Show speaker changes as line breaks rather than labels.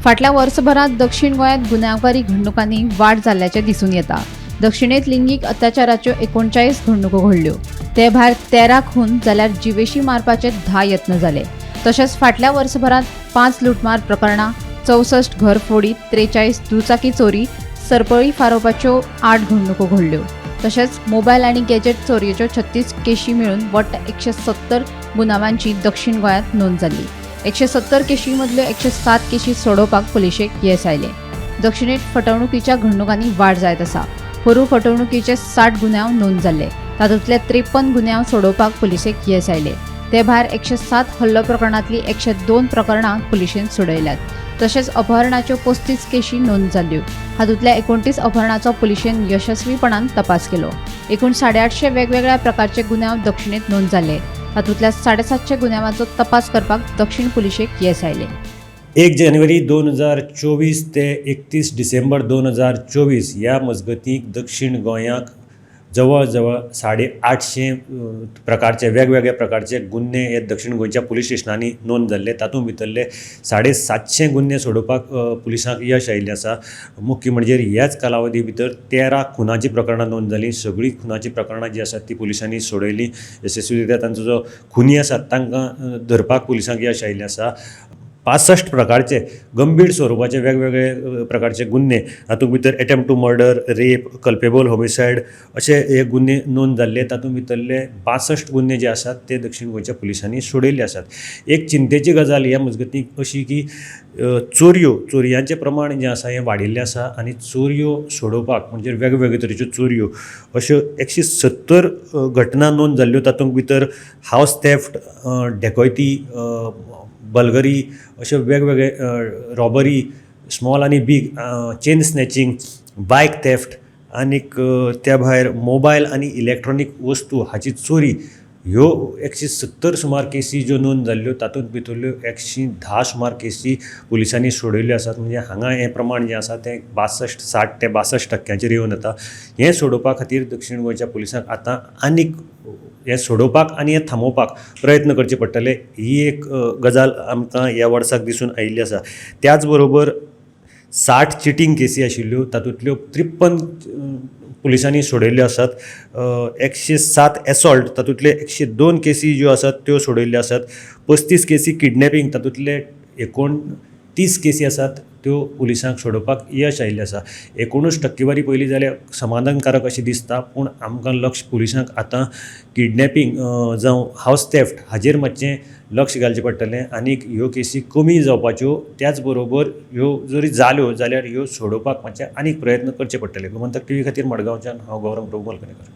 फाटल्या वर्सभरांत दक्षिण गोंयांत गुन्यांवकारी घडणुकांनी वाड जाल्ल्याचें दिसून येता. दक्षिणेत लिंगीक अत्याचाराच्यो 39 घडणुको घडल्यो. ते भायर 13 खून जाल्यार जिवेशी मारपाचे 10 यत्न जाले. तशेंच फाटल्या वर्सभरांत 5 लुटमार प्रकरणां, 64 घरफोडी, 43 दुचाकी चोरी, सरपळी फारोवपाच्यो 8 घडणुको घडल्यो. तशेंच मोबायल आनी गॅजेट चोरयेच्यो 36 केशी मेळून वट्ट 170 गुन्यांवांची दक्षिण गोंयांत नोंद जाल्ली. 170 केशी मदल्यो 107 केशी सोडोवपाक पुलिशेक येस आयलें. दक्षिणेत फटवणुकीच्या घडणुकांनी वाड जायत आसा. पोरूं फटवणुकीचे 60 गुन्यांव नोंद जाल्ले. तातूंतले 53 गुन्यांव सोडोवपाक पुलिशेक येस आयलें. ते भायर 107 हल्लो प्रकरणांतली 102 प्रकरणां पुलिशेन सोडयल्यात. तशेंच अपहरणाच्यो 35 केशी नोंद जाल्यो. हातूंतल्या 29 अपहरणाचो पुलिशेन यशस्वीपणान तपास केलो. एकूण 850 वेगवेगळ्या प्रकारचे गुन्यांव दक्षिणेत नोंद जाले. तातूंतल्या 750 गुन्यांवांचो तपास करपाक दक्षिण पुलिशेक येस आयलें.
1 जानेवारी 2024 ते 31 डिसेंबर 2024 ह्या मजगतीं दक्षिण गोंयाक जवळ जवळ 850 प्रकारचे, वेगवेगळे प्रकारचे गुन्हे हे दक्षिण गोंयच्या पुलीस स्टेशनांनी नोंद जाल्ले. तातूंत भितरले 750 गुन्हे सोडोवपाक पुलिसांक यश आयिल्लें आसा. मुख्य म्हणजे ह्याच कालावधी भितर 13 खुनाचीं प्रकरणां नोंद जालीं. सगळीं खुनाचीं प्रकरणां जीं आसात तीं पुलिसांनी सोडयलीं. यशस्वी तांचो जो खुनी आसात तांकां धरपाक पुलिसांक यश आयिल्लें आसा. 65 प्रकारचे गंभीर स्वरुपाचे वेगवेगळे प्रकारचे गुन्हे, हातूंत भितर attempt to murder, rape, culpable homicide अशे हे गुन्हे नोंद जाल्ले. तातूंत भितरले 62 गुन्हे जे आसात ते दक्षिण गोंयच्या पुलिसांनी सोडयल्ले आसात. एक चिंतेची गजाल ह्या मजगतीं अशी की चोरयो, चोरयांचें प्रमाण जें आसा हें वाडिल्लें आसा आनी चोरयो सोडोवपाक म्हणजे वेगवेगळे तरेच्यो चोरयो अश्यो 170 घटना नोंद जाल्ल्यो. तातूंत भितर हावस थेफ्ट, डेकोयती, बल्गरी अश्यो वेगवेगळे रॉबरी, स्मॉल आनी big, chain snatching, bike theft आनीक त्या भायर मोबायल आनी इलेक्ट्रोनीक वस्तू हाची चोरी, ह्यो 170 सुमार केसी ज्यो नोंद जाल्ल्यो, तातूंत भितरल्यो 110 सुमार केसी पुलिसांनी सोडयल्ल्यो आसात. म्हणजे हांगा हें प्रमाण जें आसा तें 62, 60 ते 62 टक्क्यांचेर येवन येता. हें सोडोवपा खातीर दक्षिण गोंयच्या पुलिसांक आतां आनीक हें सोडोवपाक आनी हें थांबोवपाक प्रयत्न करचे पडटले. ही एक गजाल आमकां ह्या वर्साक दिसून आयिल्ली आसा. त्याच बरोबर 60 चिटींग केसी आशिल्ल्यो, तातूंतल्यो 53 पुलिसांनी सोडयल्ल्यो आसात. 107 एसॉल्ट, तातूंतले 102 केसी ज्यो आसात त्यो सोडयल्ल्यो आसात. 35 केसी किडनॅपींग, तातूंतले 29 केसी आसात त्यो पुलिसांक सोडोवपाक यश आयिल्लें आसा. एकुणूच टक्केवारी पळयली जाल्यार समाधानकारक अशें दिसता, पूण आमकां लक्ष पुलिसांक आतां किडनॅपींग जावं हावस थेफ्ट हाजेर मातशें लक्ष घालचें पडटलें आनीक ह्यो केसी कमी जावपाच्यो, त्याच बरोबर ह्यो जरी जाल्यो जाल्यार ह्यो सोडोवपाक मातशे आनीक प्रयत्न करचे पडटले. गोमंतक टीव्ही खातीर मडगांवच्यान हांव गौरव प्रभू मलकणेकर.